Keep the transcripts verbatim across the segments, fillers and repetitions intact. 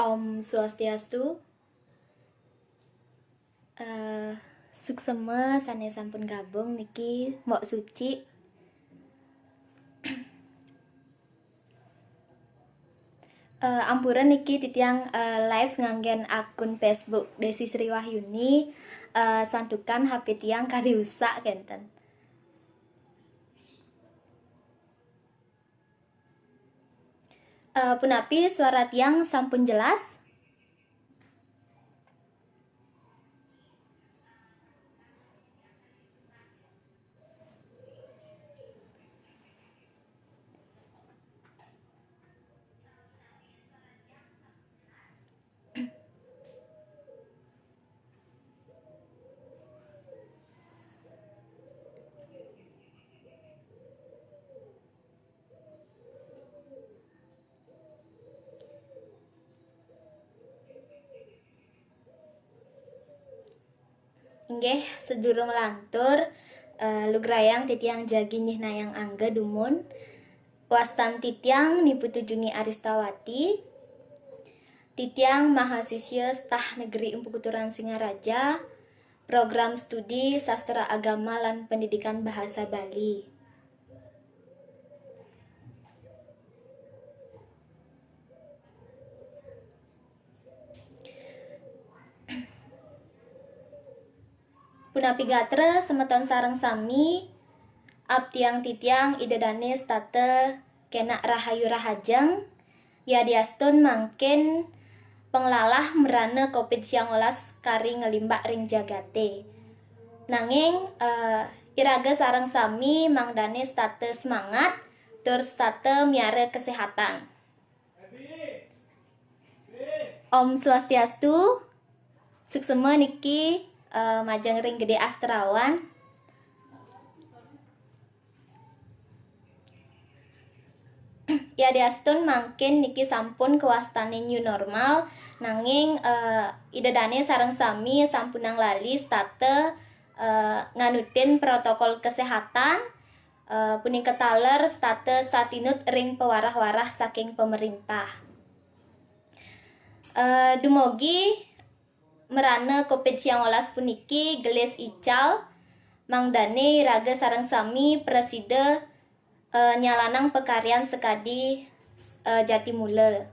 Om Swastiastu. Eh, suksma sane sampun gabung niki, Mbok Suci. Eh, ampura niki titiang, eh, live nganggen akun Facebook Desi Sri Wahyuni, eh, santukan H P tiang kari usak kenten. Eh, punapi suara tiang sampun jelas? Inggih, sedurung lantur, eh, lugrayang titiang jagi nyihnayang angga dumun. Wastan titiang Ni Putu Juni Aristawati. Titiang mahasisya Stah Negeri Empu Kuturan Singaraja, program studi Sastra Agama lan Pendidikan Bahasa Bali. Punapi gatra semeton sareng sami, abdiang titiang Ida Dane setata kenak rahayu rahajeng, yadiastun mangkin panglalah mrana covid siang welas kari nglimbak ring jagate. Nanging, eh, iraga sareng sami mangdane setata semangat tur setata miara kesehatan. Om Swastiastu, suksma niki, eh, majeng ring Gede Astrawan. Yadiastun mangkin niki sampun kawastane new normal, nanging, eh, Ida Dane sareng sami sampunang lali setata, eh, nganutin protokol kesehatan, eh, punika taler setata satinut ring pawarah-warah saking pemerintah. Eh, dumugi mrana covid siang welas puniki gelis ical, mangdane iraga sareng sami prasida, eh, nyalanang pakaryan sakadi, eh, jati mula.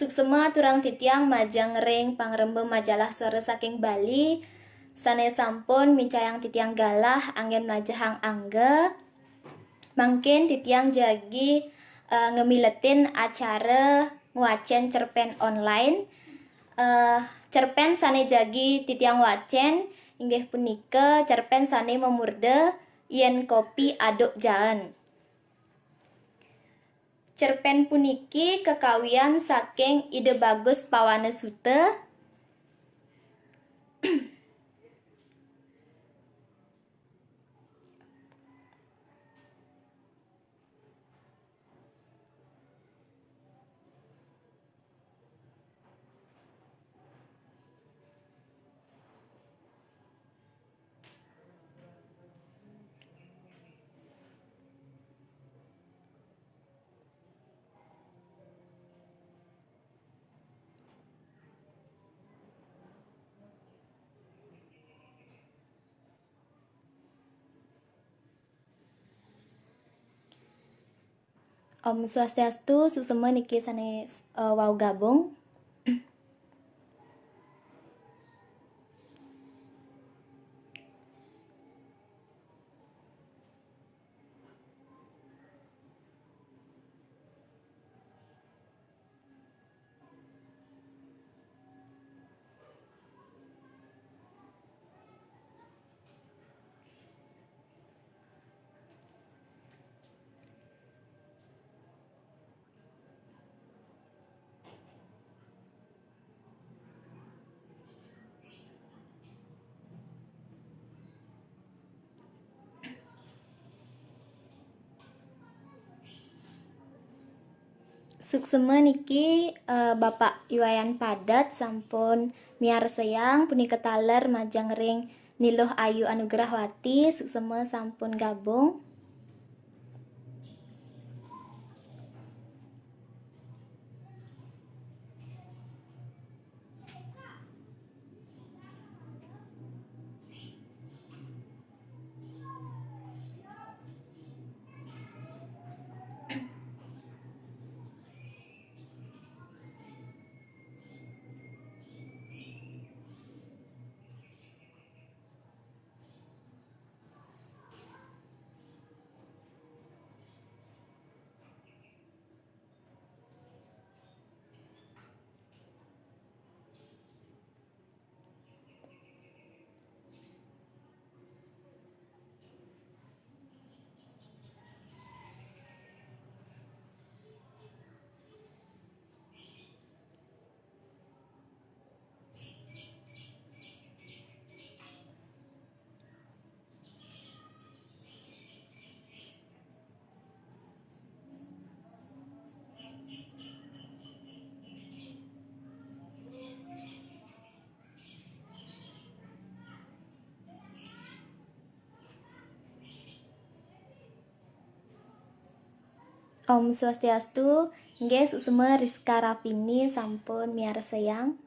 Suksma aturang titiang majeng ring pangremba majalah Suara Saking Bali sane sampun micayang titiang galah anggen mlajahang angga. Mangkin titiang jagi, eh, ngamiletin acara ngwacen cerpen online. Eh, cerpen sane jagi titiang wacen inggih punika cerpen sane mamurda Yen Kopi Aduk Jaen. Cerpen puniki kakawian saking Ida Bagus Pawana Suta. Om Swastiastu, suksma niki sane, eh, wau gabung. Suksema niki, eh, Bapak Iwayan Padat sampun miarsayang, punika taler majeng ring Niluh Ayu Anugrahwati, suksema sampun gabung. Om Swastiastu, nggih, suksema Rizka Rapini sampun miarsayang.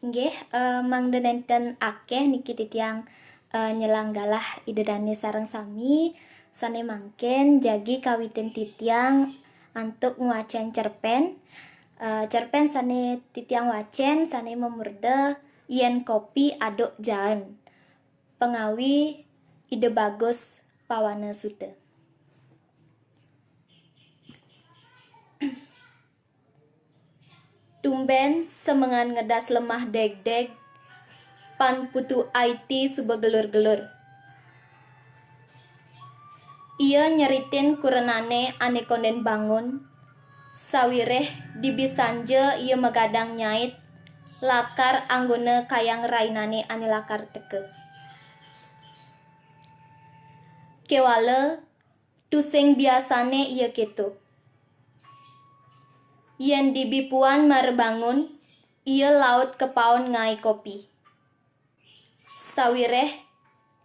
Nggih, eh, mangda nenten akeh niki titiang, eh, nyelang galah Ida Dane sareng sami, sane mangken jagi kawitin titiang antuk ngwacen cerpen. Eh, cerpen sane titiang wacen sane mamurda Yen Kopi Aduk Jaen, pangawi Ida Bagus Pawana Suta. Tumben semengan ngedas lemah degdeg, pan Putu Aiti suba gelur-gelur. Ia nyeritin kurenane ane konden bangun, sawireh dibi sanja ia magadang nyait lakar anggona kayang rainane ane lakar teka. Kewala tusing biasane ia keto. Yen dibi puan mara bangun, ia laut kepaon ngae kopi. Sawireh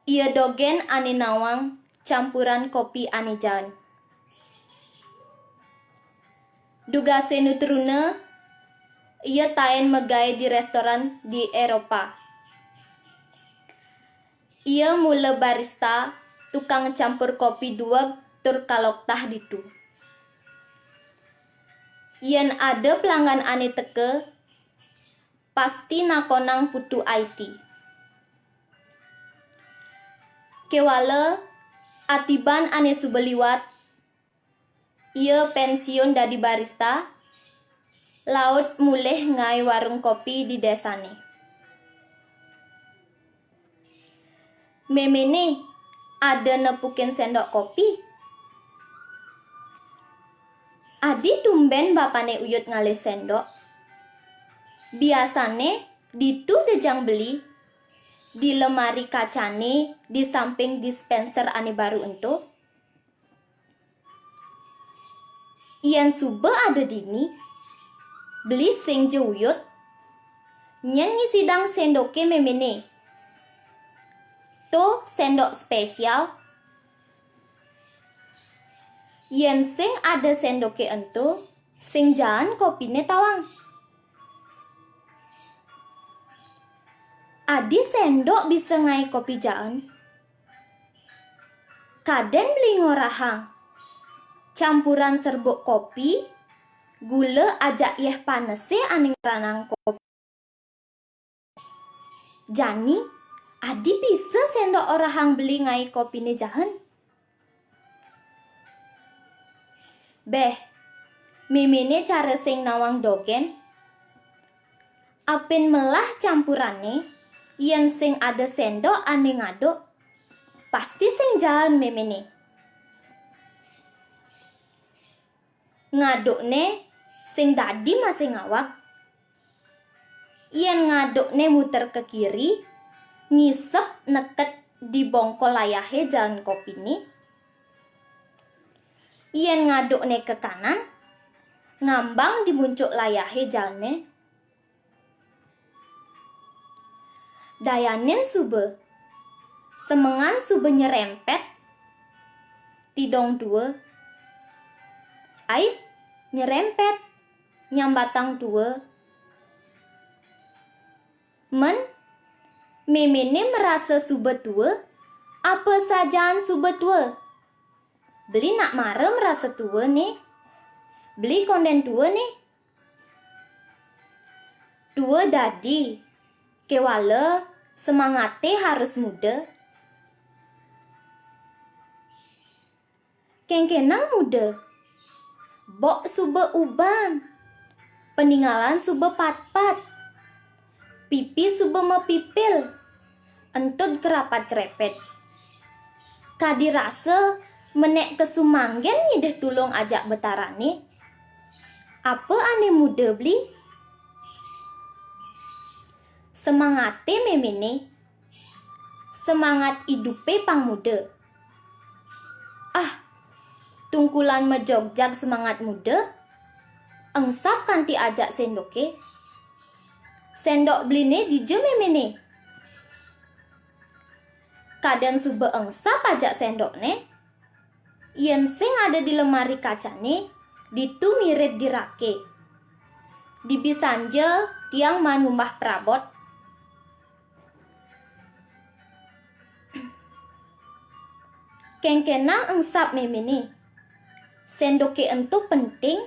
ia dogen ane nawang campuran kopi ane jaen. Dugase nu truna, ia taen magae di restoran di Eropa. Ia mula barista, tukang campur kopi dueg tur kaloktah ditu. Yen ada pelanggan ane teka, pasti nakonang Putu Aiti. Kewala atiban ane suba liwat, Ia pensiun dadi barista, laut mulih ngaé warung kopi di désané. "Méméné, ada nepukin séndok kopi?" Adi tumbén bapané Uyut ngalih séndok. Biasané ditu gejang beli, di lemari kacané di samping dispenser ané baru ento. Yén suba ada dini, beli sing ja Uyut, nyén ngisidang séndoké méméné. To séndok spésial. Yén sing ada séndoké ento, sing jaen kopiné tawang. Adi séndok bisa ngaé kopi jaen. Kadén beli ngorahang. Campuran serbuk kopi, gula ajak yéh panesé ané ngranang kopi. Jani, adi bisa séndok orahang beli ngaé kopiné jaen? Béh, méméné cara sing nawang dogén. Apin melah campurané, yén sing ada séndok ané ngaduk, pasti sing jaen méméné. Ngadukné sing dadi masih ngawag. Yén ngadukné muter ke kiri, ngisep neket di bongkol layahé jaen kopiné. Yén ngadukné ke kanan, ngambang di muncuk layahé jaené. Dayanin suba. Semengan suba nyerempet. Tidong tua. Ait, nyerempet. Nyambatang tua. Men, méméné merasa suba tua, apa sajaan suba tua? Beli nak mara merasa tua né. Beli kondén tua né. Tua dadi, kéwala semangaté harus muda. Kéngkénang muda. Bok suba uban. Peninggalan suba patpat. Pipi suba mapipil. Entud kerapat-kerepet. Kadi rasa menék kesumanggén ngidih tulung ajak betarané. Apa ané muda beli? Semangaté méméné. Semangat idupé pang muda. Ah, tungkulan majogjag semangat muda. Engsap kanti ajak séndoké. Séndok beliné dija méméné? Kadén suba engsap ajak séndokné. Yén sing ada di lemari kacané, ditu mirib diraké. Dibisanja tiang maan ngumbah prabot. Kéngkénang engsap méméné. Séndoké ento penting,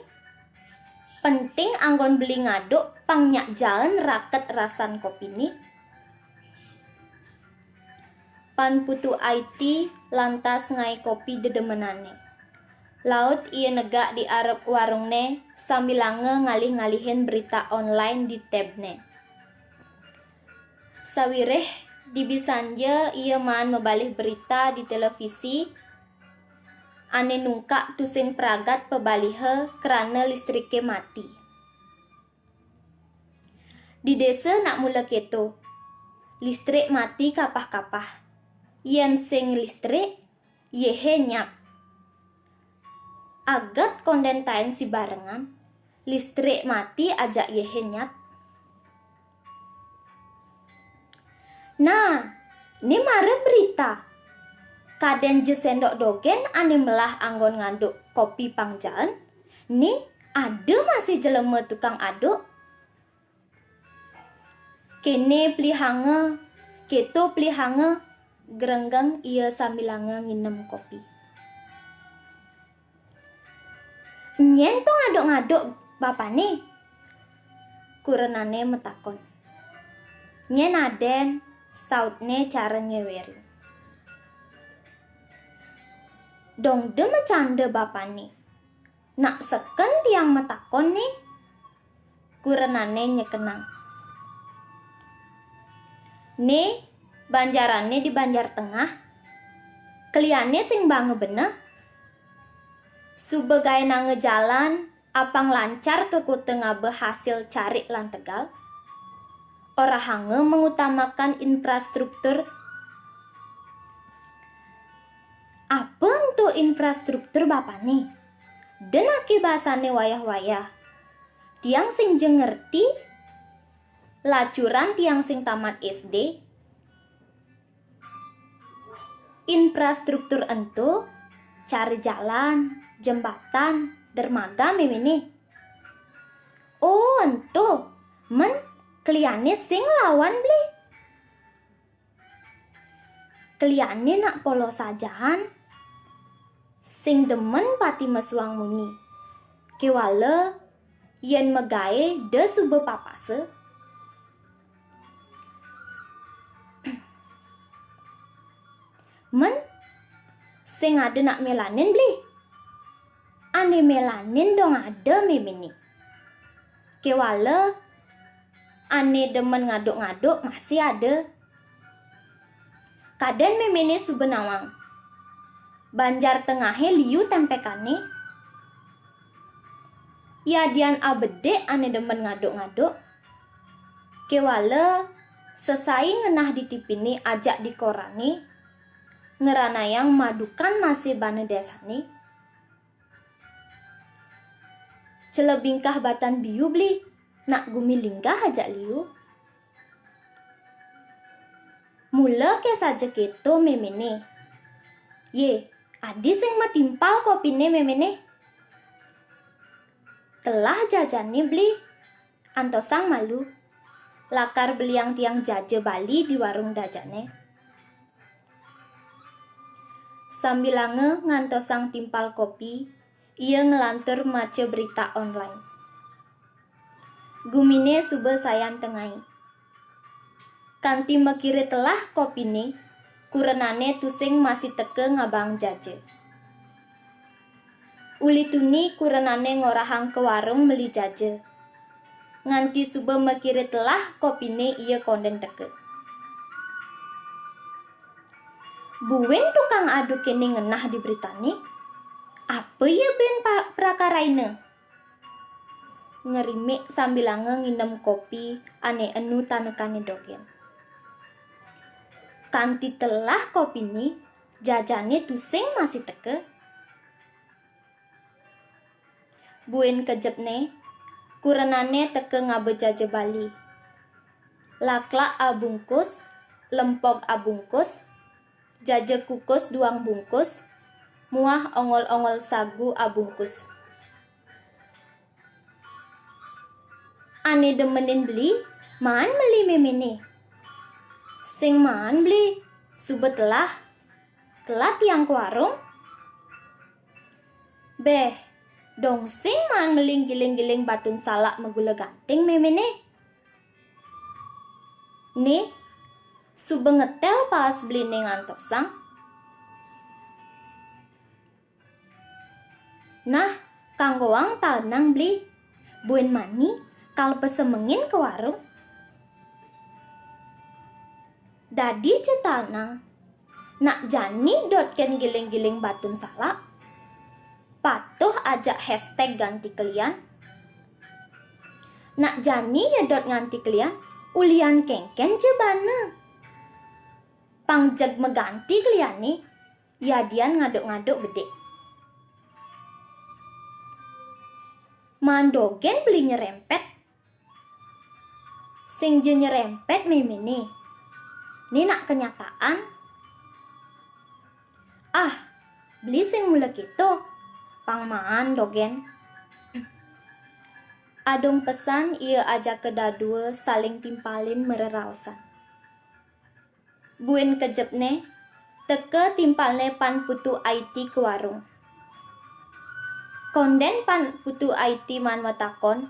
penting anggon beli ngaduk pang nyak jaen raket rasan kopiné. Pan Putu Aiti lantas ngaé kopi dedemenané. Laut ia negak di arep warungné sambilanga ngalih-ngalihin berita online di tabné. Sawiréh dibisanja ia maan mabalih berita di televisi, ané nungkak tusing pragat pabaliha krana listriké mati. Di désa nak mula kéto. Listrik mati kapah-kapah. Yén sing listrik, yéhé nyat. Aget kondén taén sibarengan, listrik mati ajak yéhé nyat. Nah, né mara berita. Kadén ja séndok dogén ané melah anggon ngaduk kopi pang jaen, né ada masih jelema tukang aduk. Kéné pelihanga, kéto pelihanga, grenggeng ia sambilanga nginem kopi. "Nyén to ngaduk-ngaduk bapané?" kurenané matakon. "Nyén adén," sautné cara ngéwérin. "Dong da macanda bapané." Nak seken tiang matakon né, kurenané nyekenang. Né, banjarané di Banjar Tengah, keliané sing banga beneh, suba gaénanga jalan, apang lancar ka kota ngaba hasil carik lan tegal, orahanga mengutamakan infrastruktur. Apa ento infrastruktur bapané? Denake basané wayah-wayah. Tiang sing ja ngerti, lacuran tiang sing tamat S D. Infrastruktur ento, cara jalan, jembatan, dermaga méméné. Oh, ento, men keliané sing lawan beli. Keliané nak polos ajaan, sing demen pati mesuang munyi. Kéwala yén magaé da suba papasa. Men, sing ada nak mélanin beli. Ané mélanin dong ada méméné. Kéwala, ané demen ngaduk-ngaduk masih ada. Kadén méméné suba nawang. Banjar Tengahé liu tempekané. Yadian abedik ané demen ngaduk-ngaduk. Kéwala, sesai ngenah di tipiné ajak di korané, ngranayang madukan masih bana désané. Cela bingkah batan biu beli, nak gumi linggah ajak liu. Mula ké saja kéto méméné. Yé, adi sing matimpal kopiné méméné. Telah jajané beli, antosang malu. Lakar beliang tiang jaja Bali di warung dajakné. Sambilanga ngantosang timpal kopi, ia nglantur maca berita online. Guminé suba sayan tengai. Kanti makira telah kopiné, kurenané tusing masih teka ngabang jaja. Uli tuni kurenané ngorahang ka warung meli jaja. Nganti suba makira telah kopiné ia kondén teka. Buin tukang adu kéné ngenah di beritané. Apa ia buin pa-, prakaraina? Ngerimik sambilanga nginem kopi ané enu tanekané dogén. Kanti telah kopiné, jajané tusing masih teka. Buin kejepné, kurenané teka ngaba jaja Bali. Laklak abungkus, lempog abungkus, jaja kukus duang bungkus, muah ongol-ongol sagu abungkus. Ané demenin beli, maan meli méméné. Sing maan beli, suba telah. Telah tiang ka warung. Béh, dong sing maan meli giling-giling batun salak magula ganting méméné. Né, suba ngetél paas beliné ngantosang. Nah, kanggoang taenang beli. Buin mani, kal pasemengin ka warung. Dadi ja taenang. Nak jani dot kén giling-giling batun salak. Patuh ajak hashtag ganti kelian. Nak jani ya dot nganti kelian, ulian kénkén ja bana. Pang jeg maganti keliané, yadian ngaduk-ngaduk bedik. Maan dogén beli nyerempet. Sing ja nyerempet méméné. Né nak kenyataan. Ah, beli sing mula kéto. Pang maan dogén. Adung pesan ia ajaka dadua saling timpalin mareraosan. Buin kejepné, teka timpalné Pan Putu Aiti ka warung. Kondén Pan Putu Aiti maan matakon,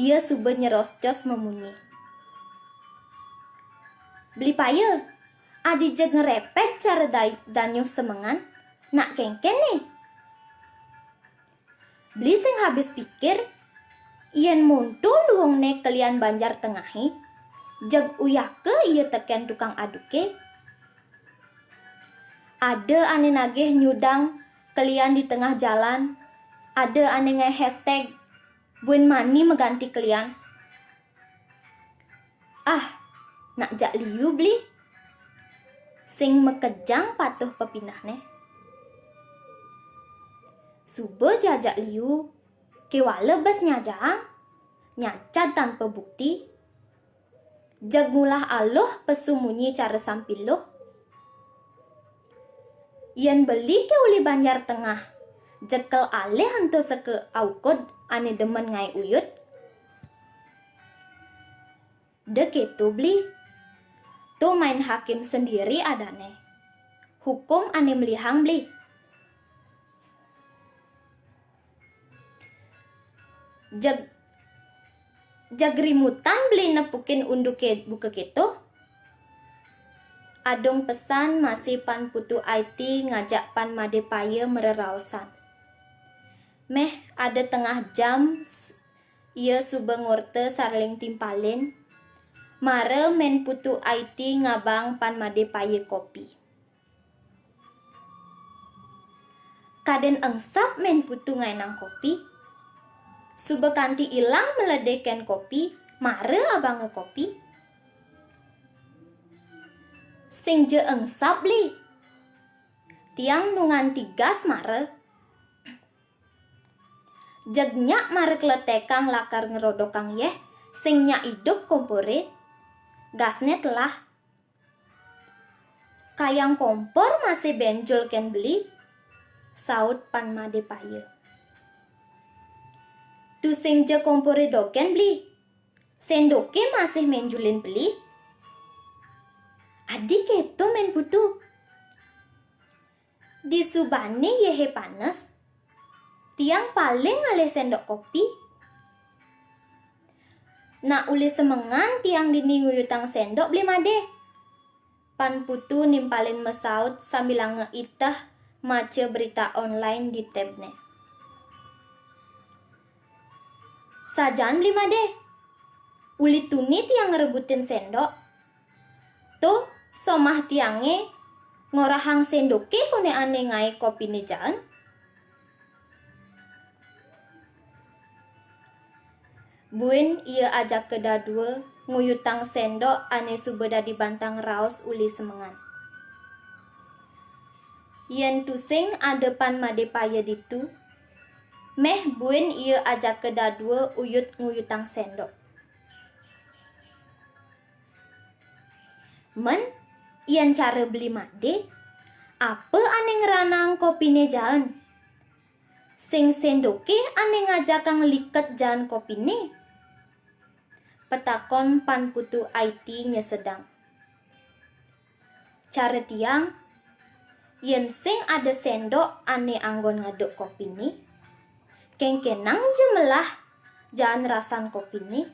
ia suba nyeroscos mamunyi. Beli paya, adi jeg ngerepet cara dai-, danyuh semengan, nak kénkén né? Beli sing habis pikir, yen monto luungne kelian Banjar Tengahé, jeg uyaka ia teken tukang aduke. Ada ane nagih nyudang kelian di tengah jalan, ada ane ngae hashtag buin mani maganti kelian. Ah, nak jak liu beli. Sing makejang patuh pepinahne. Suba jajak liu, kewala bes nyajang, nyacad tanpa bukti, jeg ngulah aluh pesu munyi cara sampiluh. Yen beli ke uli Banjar Tengah, jekel alih ento seka aukud ane demen ngae uyut. De keto beli. To main hakim sendiri adane. Hukum ane melihang beli. Jag, jag rimutan beli nepukin unduke buka keto. Adung pesan masih Pan Putu Aiti ngajak Pan Made Paya mereraosan. Meh ada tengah jam s-, ia suba ngorta sarling timpalin. Mara Men Putu Aiti ngabang Pan Made Paya kopi. Kadin engsap Men Putu ngaenang kopi. Suba kanti ilang melede ken kopi, mara abanga kopi. Sing ja engsap beli. Tiang nu nganti gas mara. Jeg nyak mara kletekang lakar ngerodokang yeh, sing nyak idup kompore, gasne telah. Kayang kompor masih benjol ken beli, saut Pan Made Paya. Tu sing ja kompore dogen beli, sendoke masih menjulin beli. Adi keto Men Putu. Disubane yehe panes, tiang paling ngalih sendok kopi. Nak uli semengan tiang dini nguyutang sendok beli made. Pan Putu nimpalin masaut sambilanga iteh maca berita online di tabne. Sajan beli made. Uli tuni tiang ngerebutin sendok. Tuh, somah tiange ngorahang sendoke kone ane ngae kopine jaen. Buin ia ajaka dadua nguyutang sendok ane suba dadi bantang raos uli semengan. Yen tusing ada Pan Made Paya ditu, meh buin ia ajaka dadua uyut nguyutang sendok. Men, yen cara beli made, apa ane ngranang kopine jaen? Sing sendoke ane ngajakang liket jaen kopine? Petakon Pan Putu Aiti nyesedang. Cara tiang, yen sing ada sendok ane anggon ngaduk kopine, kengkenang ja melah jaen rasan kopine.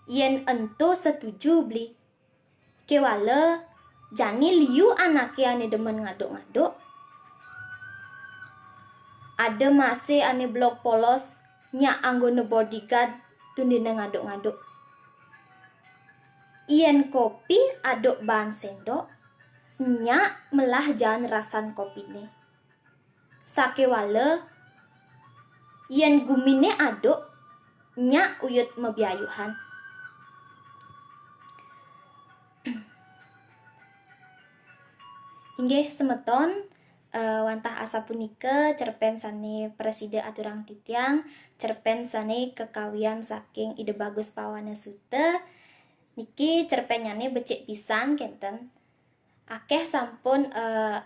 Yen ento setuju beli, kewala jani liu anake ane demen ngaduk-ngaduk. Ada masih ane belog polos nyak anggona bodyguard tun dina ngaduk-ngaduk. Yen kopi aduk baan sendok, nyak melah jaen rasan kopine. Sakewala, yen gumine aduk, nyak uyut mabiayuhan. Inggih semeton, eh, wantah asapunika cerpen sane prasida aturang titiang, cerpen sane kakawian saking Ida Bagus Pawana Suta. Niki cerpennyane becik pisan kenten. Akeh sampun, eh,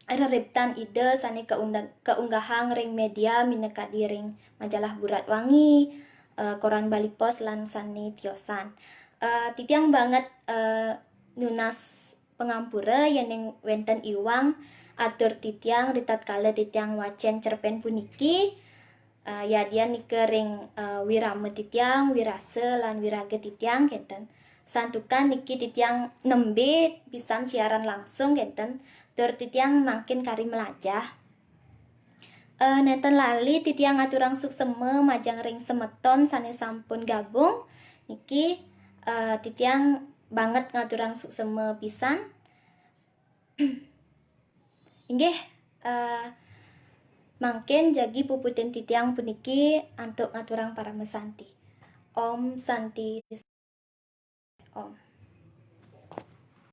reriptan Ida sane keunda-, keunggahang ring media minakadi ring majalah Burat Wangi, eh, koran Bali Pos lan sane tiosan. Eh, titiang banget, eh, nunas pangampura yening wenten iwang atur titiang ritatkala titiang wacen cerpen puniki. Eh, yadian nika ring, eh, wirama titiang, wirasa lan wiraga titiang kenten. Santukan niki titiang nembe pisan siaran langsung kenten, tur titiang mangkin kari melajah. Eh, nenten lali titiang ngaturang suksema majeng ring semeton sane sampun gabung. Niki, eh, titiang banget ngaturang suksema pisan. Inggih, eh, mangkin jagi puputin titiang puniki antuk ngaturang paramasanti. Om Santi Om.